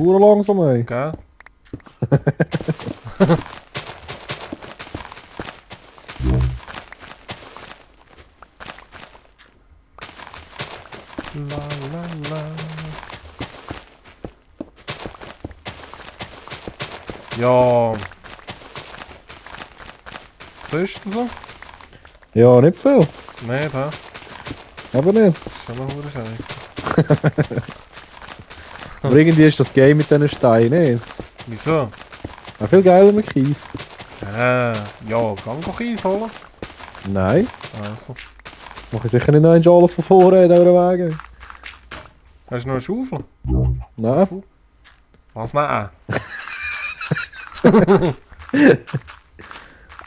hure langsam, ey. Gell? La la la. Ja. Was ist das so? Ja, nicht viel. Nicht, hä? Aber nicht. Das ist schon eine hure Scheiße. Aber irgendwie ist das Game mit diesen Steinen nicht. Wieso? Auch viel geiler mit Kies. Ja, kann doch Eis holen. Nein. Also. Mach ich sicher nicht noch einmal alles von vorne in dieser Wege. Hast du noch eine Schaufel? Nein. Was? Nein.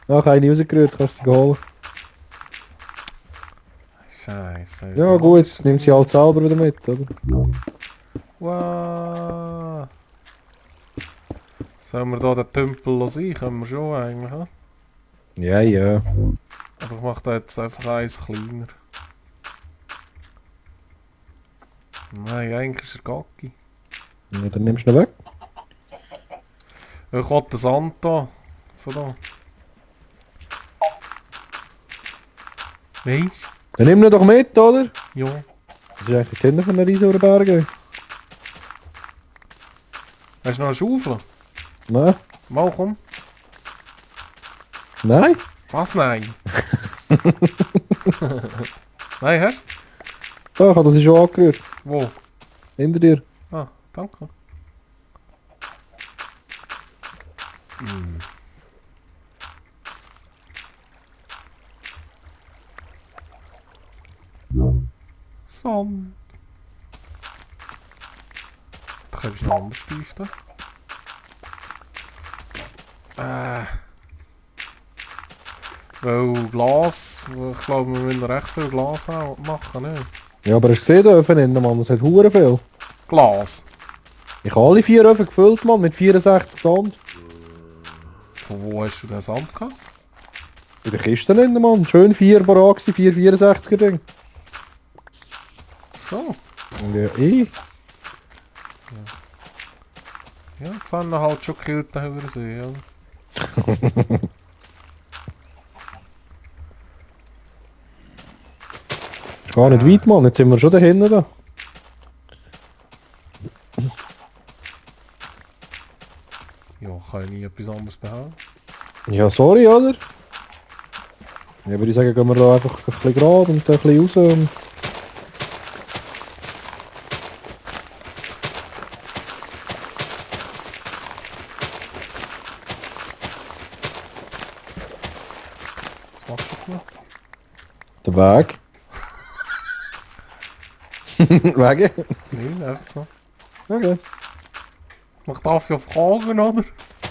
Ja, keine rausgerührt, kannst du sie holen. Scheiße. Ja gut, nimm sie halt selber wieder mit, oder? Wow. Sollen wir da den Tümpel sein? Können wir schon eigentlich, ha? Ja, ja. Aber ich mache da jetzt einfach eins kleiner. Nein, eigentlich ist er Gacki. Ja, dann nimmst du ihn weg. Ich will den Sand da. Von da. Weißt Dann nimm ihn doch mit, oder? du? Ja. Das ist eigentlich die Kinder von einer riesen Berge. Hast du noch eine Schaufel? Nein. Mal komm. Nein? Was? Nein? Nein, hast Ja, ich habe das schon angerührt. du? Wo? Hinter dir. Ah, danke. Sand. Da heb je nog andere stiften. Weil Glas, ich glaube, wir müssen recht viel Glas machen, ne? Ja, aber hast du gesehen, der Öfen innen, Mann? Das hat hure viel. Glas? Ich habe alle 4 Öfen gefüllt, Mann, mit 64 Sand. Von wo hast du den Sand gehabt? In der Kiste innen, Mann. Schön 4 Barak, 4 64er Ding. So. Ja, ich. Ja, jetzt haben wir halt schon gekillt, den Höhersee, ja. Gar nicht weit, Mann. Jetzt sind wir schon da hinten. Da. Ja, kann ich nie etwas anderes behaupten. Ja, sorry, oder? Ja, würde ich sagen, gehen wir da einfach ein bisschen gerade und ein bisschen raus. Und Was machst du gut? der Weg. Wege? Nein, einfach so. Okay. Ich darf ja fragen, oder?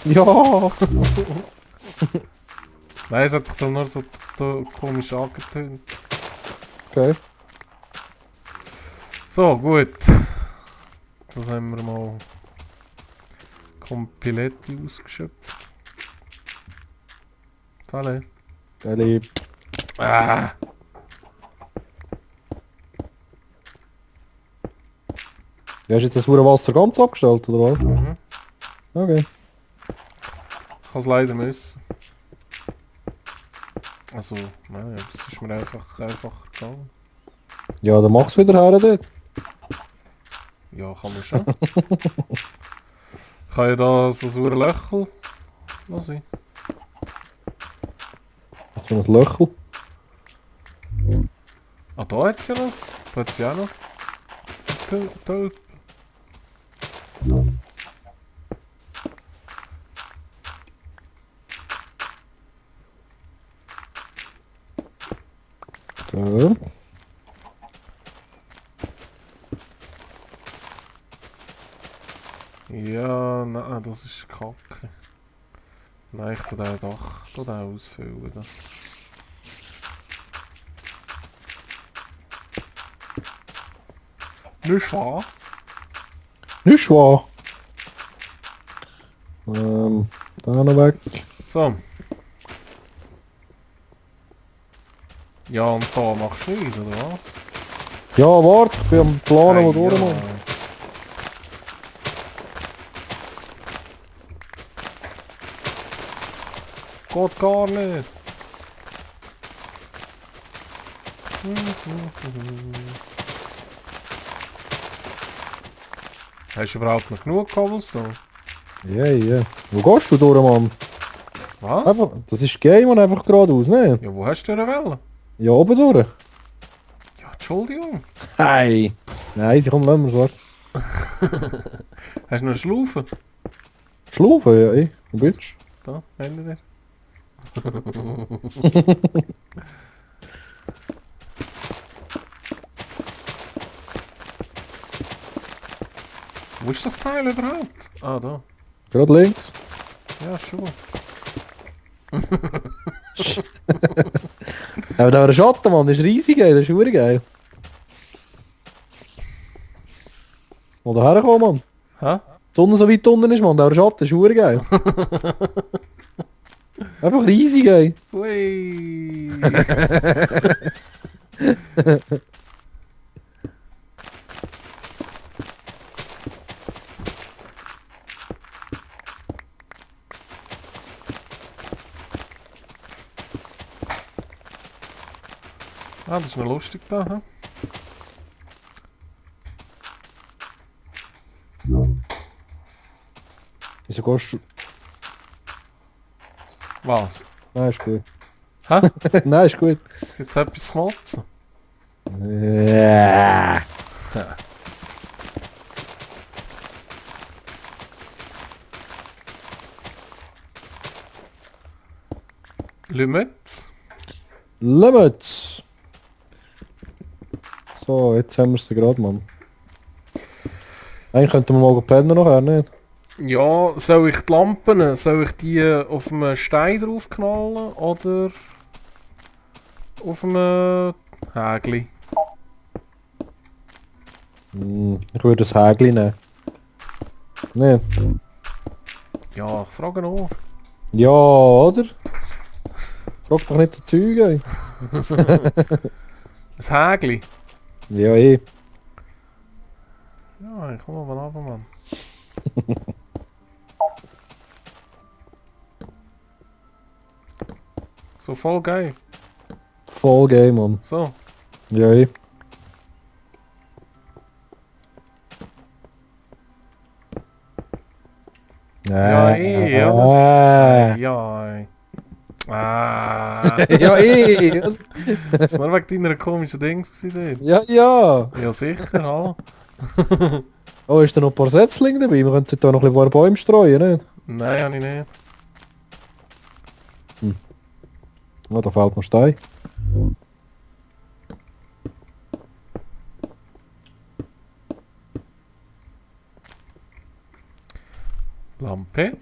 Ja. Nein, es hat sich dann nur so komisch angetönt. Okay. So, gut. Das haben wir mal Kompiletti ausgeschöpft. Alle. Geile. Ah! Ja, hast du jetzt das hure Wasser ganz abgestellt, oder was? Mhm. Okay. Ich kann es leider müssen. Also, nein, aber es ist mir einfacher gegangen. Ja, dann mach's wieder her dort. Ja, kann man schon. Ich kann ja da so ein sauer Löchel lassen. Was für ein Löchel. Ah, da hat es ja noch. Da hat es ja auch noch. Da. So. Ja, nein, das ist kacke. Nein, ich tu den doch ausfüllen. Da. Nicht wahr? Nicht wahr. Da noch weg. So. Ja, und da machst du nicht, oder was? Ja, warte, ich bin am Planen, wo Hey, durch, ja. Mann. Geht gar nicht. Hast du überhaupt noch genug Cobblestone? Ja, ja. Wo gehst du durch, Mann? Was? Einfach, das ist Game und einfach geradeaus, ne? Ja, wo hast du eine Welle? Ja, oben durch. Ja, Entschuldigung. Hey! Nein, sie kommt nicht mehr so. Hast du noch eine Schlaufe? Schlafen, ja, ey. Wo bist du? Da, hinter dir. Wo ist das Teil überhaupt? Ah, da. Gerade links. Ja, schon. Aber da war ein Schatten, Mann. Das ist riesig, ey. Das ist verdammt geil. Wo da herkommen, Mann. Hä? Die Sonne so weit unten ist, Mann. Da war ein Schatten. Das ist verdammt geil. Einfach riesig, ey. Ui. Ah, das ist noch lustig da, hä? Wieso gehst du... Was? Nein, ist gut. Hä? Nein, ist gut. Gibt's etwas zu motzen? Ja. Limits? Limits! So, jetzt haben wir es gerade, Mann. Eigentlich könnten wir mal pennen nachher, nicht? Ja, soll ich die Lampen, soll ich die auf einem Stein draufknallen oder auf einem Hägli? Ich würde das Hägli nehmen. Nicht? Ja, ich frage noch. Ja, oder? Frag doch nicht so Zeug, ey. Ein Hägli? Ja, eh. Ja, ich komme mal runter, Mann. So voll geil. Voll geil, Mann. So. Ja, eh. Ja, eh, oder? Ah. Ja, ey. Ah. Ja, eh. Das war nur wegen deiner komischen Dings gewesen Ja, ja. dort. Ja, sicher, hallo. Oh, ist da noch ein paar Setzlinge dabei? Wir könnten da noch ein paar Bäume streuen, nicht? Nein, habe ich nicht. Oh, da fehlt noch Stein. Lampe.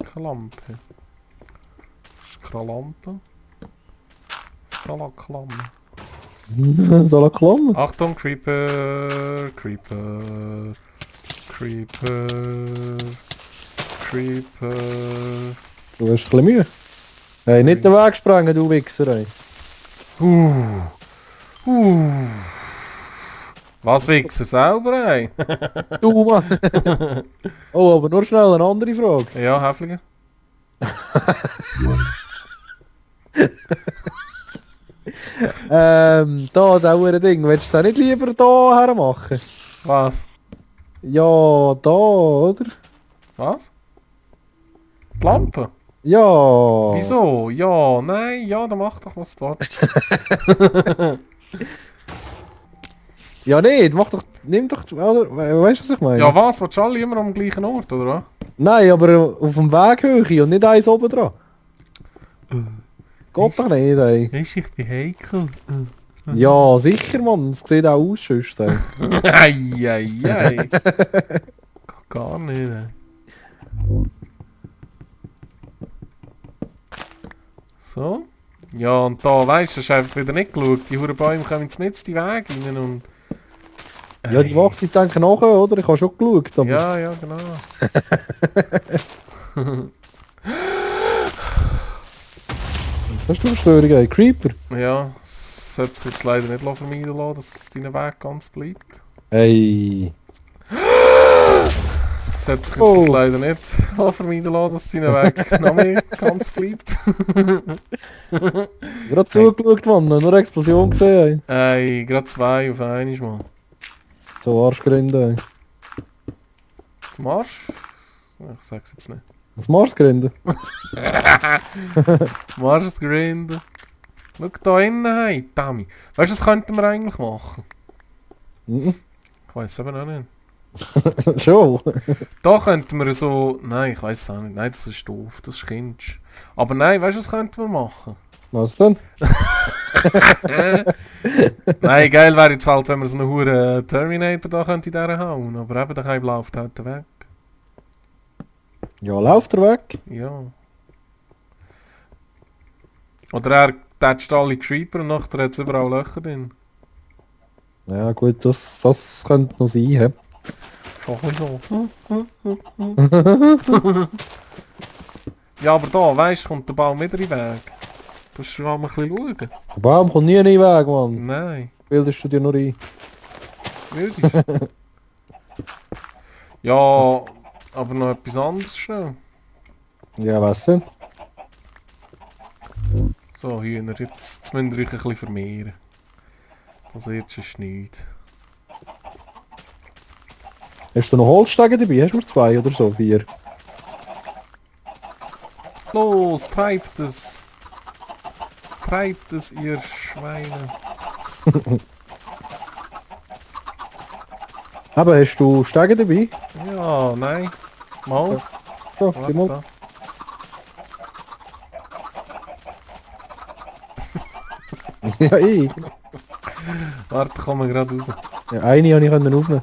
Keine Lampe. Das ist keine Lampe. Salaklamme. Soll er klammen? Achtung, Creeper. Creeper. Creeper. Creeper. Du hast ein bisschen Mühe. Hey, nicht den Weg sprengen, du Wichser, ey. Uh. Was Wichser selber, ey? Du, Mann. Oh, aber nur schnell eine andere Frage. Ja, Häfliger. Da, das Ding. Willst du das nicht lieber da her machen? Was? Ja, da, oder? Was? Die Lampe? Ja. Wieso? Ja, nein, ja, dann mach doch was du willst. Ja, nicht. Mach doch. Nimm doch. Oder, weißt du, was ich meine? Ja, was? Willst du alle immer am gleichen Ort, oder was? Nein, aber auf dem Weg Höhe und nicht eins oben dran. Geht doch nicht, ey. Ist ich bin heikel. Ja, sicher, Mann. Es sieht auch aus, sonst, ey. Eieiei. Gar nicht, ey. So. Ja, und da, weißt du, hast du einfach wieder nicht geschaut. Die Hurenbäume kommen jetzt mit in den Weg rein und... Ja, die Wachse denken nachher, oder? Ich habe schon geschaut, aber... Ja, ja, genau. Was hast du für Störung, ey? Creeper? Ja, es sollte sich jetzt leider nicht vermeiden lassen, dass dein Weg ganz bleibt. Hey. Das hat sich jetzt Oh. das leider nicht vermeiden lassen, dass dein Weg noch mehr ganz bleibt. Gerade zugeschaut, Mann. Nur eine Explosion gesehen. Ey, gerade 2 auf einmal, Mann. So Arschgründe. Zum Arsch? Ich sag's jetzt nicht. Was Marsgründe? Marsgrinde. Schau da innen, hey, Dami. Weißt du, was könnten wir eigentlich machen? Mhm. Ich weiss eben auch nicht. Schon. Da könnten wir so... Nein, ich weiss es auch nicht. Nein, das ist doof, das ist Kindsch. Aber nein, weißt du, was könnten wir machen? Was denn? Nein, geil wäre jetzt halt, wenn wir so einen huren Terminator da könnte in dieser hauen. Aber eben, der Keim läuft halt weg. Ja, läuft er weg. Ja. Oder er tätscht alle Creeper und nachher hat es überall Löcher drin. Ja gut, das könnte noch sein. He? Schon ein bisschen so. Ja, aber da, weißt du, kommt der Baum wieder in den Weg. Du musst mal ein bisschen schauen. Der Baum kommt nie in den Weg, Mann. Nein, Bildest du dir nur ein. wirklich. Ja, aber noch etwas anderes schnell. Ja, was denn? So, Hühner, jetzt müsst ihr euch ein bisschen vermehren. Das wird schon nichts. Hast du noch Holzstege dabei? Hast du nur 2 oder so? 4? Los, treibt es! Treibt es, ihr Schweine! Aber hast du Stege dabei? Ja, nein. Mal. So, gib mal. Warte. Ja, ich. Warte, kommen wir gerade raus. Ja, eine konnte ich aufnehmen.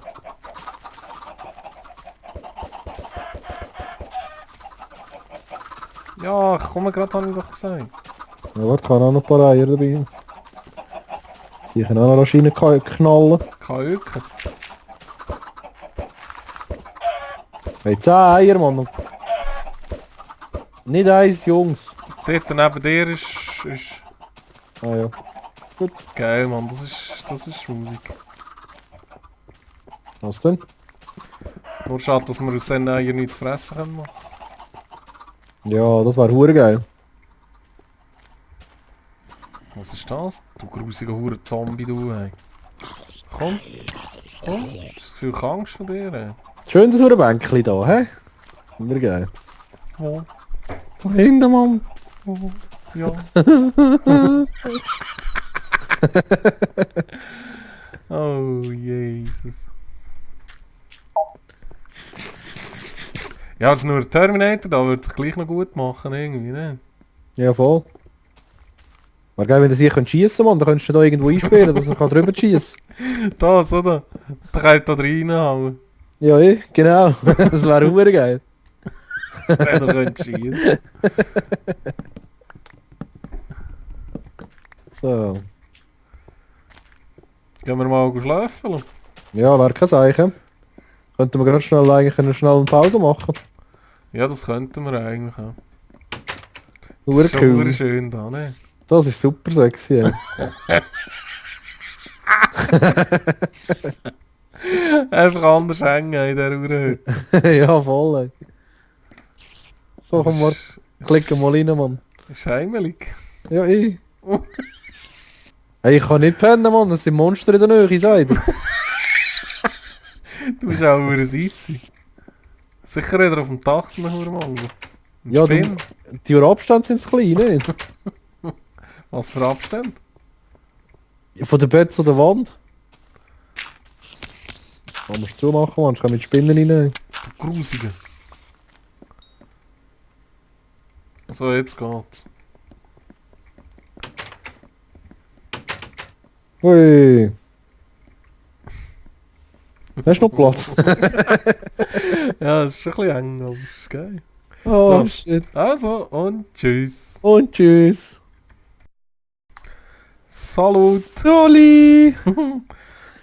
Ja, ich komme gerade, habe ich doch gesagt. Ja, warte, kann auch noch ein paar Eier dabei. Sie können auch noch reinknallen. Kein Öken. Hey, 10 Eier, Mann. Nicht eins, Jungs. Dort neben dir ist Ah ja. geil, Mann. Das ist Musik. Was denn? Nur schade, dass wir aus diesen Eiern nichts zu fressen können machen. Ja, das wäre hure geil. Was ist das? Du grusiger hure Zombie, du, ey. Komm. Komm. Hast du das Gefühl, ich habe Angst von dir, ey? Schön das hure Bänkchen da, hä? Immer geil. Wo? Da hinten, Mann. Wo? Ja. Oh, Jesus. Ja, das ist nur ein Terminator, da würde es gleich noch gut machen, irgendwie, ne? Ja, voll. Wäre geil, wenn du sie schiessen könntest, dann könntest du da irgendwo einsperren, dass er drüber schiessen Das, oder? Da kann ich da reinhauen. Ja, genau. Das wäre hure geil. Wenn er könnte schießen. So. Gehen wir mal schlafen? Ja, wäre kein Zeichen. Könnten wir gerade schnell eine Pause machen. Ja, das könnten wir eigentlich auch. Das Hure ist schon cool. hure schön da, ne? Das ist super sexy. Ja. Einfach anders hängen in dieser Uhr. Ja, voll. Ey. So, komm mal, klicken mal rein, Mann. Ist heimelig. Ja, ich. Hey, ich kann nicht pennen, Mann. Das sind Monster in der Nähe, sagt er. Du bist auch hure Sissi. Sicher wieder auf dem Dach so eine hure Mango. Ein Ja, Spinn. Die Abstände sind klein, nicht? Was für Abstand? Von der Bett zu der Wand. Kann man es zumachen, Mann. Ich kann mit Spinnen rein. Du Grusige. So, jetzt geht's. Ui. Hast du noch Platz? Ja, es ist schon ein bisschen eng, aber es ist geil. Oh, So. shit. Also, und tschüss. Und tschüss. Salut. Soli.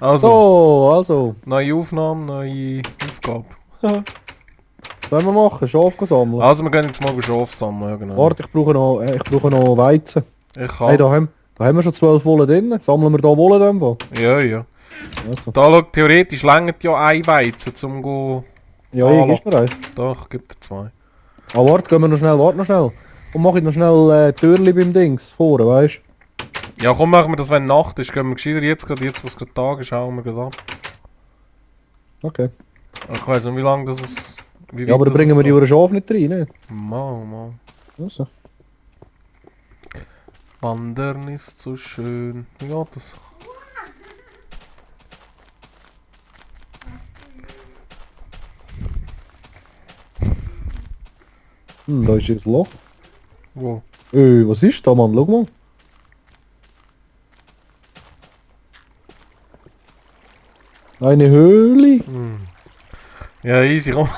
Also, So, also. neue Aufnahme, neue Aufgabe. Was wollen wir machen? Schaf sammeln? Also, wir gehen jetzt mal Schaf sammeln, ja genau. Warte, ich brauche noch Weizen. Ich kann. Hey, da haben wir schon 12 Wolle drin. Sammeln wir da Wolle in dem Fall? Ja, ja. Also. Da schau, theoretisch längert ja ein Weizen, um Ja, Hallo. ich ist noch eins. Doch, gibt er 2. Ah, warte, gehen wir noch schnell, warte noch schnell. Und mach ich noch schnell Türli beim Dings vorne, weißt du? Ja, komm, machen wir das, wenn Nacht ist. Gehen wir gescheiter jetzt, gerade jetzt, wo es gerade Tag ist, hauen wir gerade ab. Okay. Ich weiss nicht, wie lange das ist. Wie Ja, aber weit dann das bringen es wir die geht. Uhren Schaf nicht rein, ne? Mal. Also. Wandern ist so schön. Wie geht das? Da ist jetzt ein Loch. Wo? Was ist da, Mann? Schau mal. Eine Höhle. Hm. Ja, easy, komm.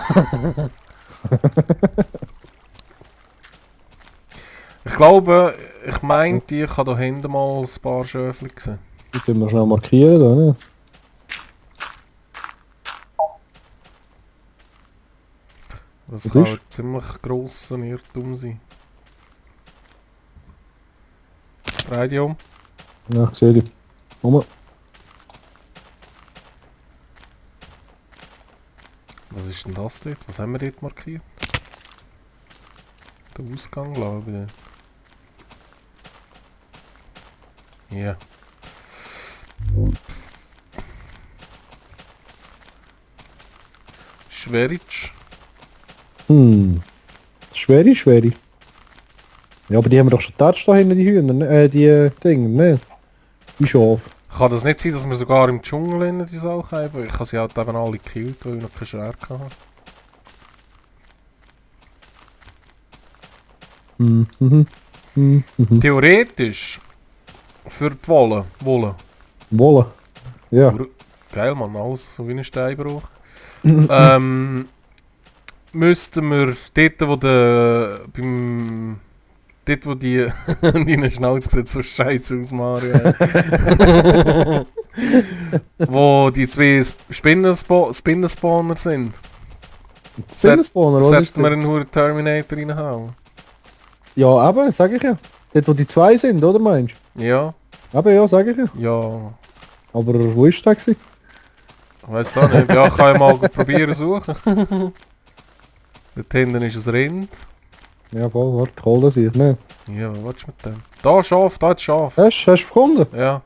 Ich glaube, ich meinte, ich habe da hinten mal ein paar Schöfli gesehen. Die können wir schnell markieren, da, ne? Das Was kann ist? ein ziemlich grosser Irrtum sein. Dreh dich um. Ja, ich sehe die. Komm. Was ist denn das dort? Was haben wir dort markiert? Der Ausgang, glaube ich. Hier. Schweritsch. Schwere. Ja, aber die haben wir doch schon getatscht da hinten, die Hühner, ne? Die Dinge, ne? Die Schafe. Kann das nicht sein, dass wir sogar im Dschungel in die Sau haben? Ich habe sie halt eben alle gekillt, weil ich noch kein Schwert hatte. Theoretisch, für die Wolle. Wolle. Ja. Geil, Mann, alles so wie ein Steinbruch. Müssten wir dort, wo der dort, wo die deine Schnauze sieht so scheiße aus, Mario. Wo die zwei Spinnenspawner sind. Spinnenspawner, was ist Sollten wir das? einen Huren Terminator reinhauen? Ja, eben, sag ich ja. Dort, wo die zwei sind, oder meinst Ja, du? Eben, ja, sag ich ja. ja. Aber wo ist der gewesen? Ich weiss auch nicht. Ja, ich kann ja mal probieren suchen. Dort hinten ist ein Rind. Ja, voll, warte, ich hol das hier, ne? Ja, was willst du mit dem? Da, Schaf, da ist Schaf. Hast du gefunden? Ja.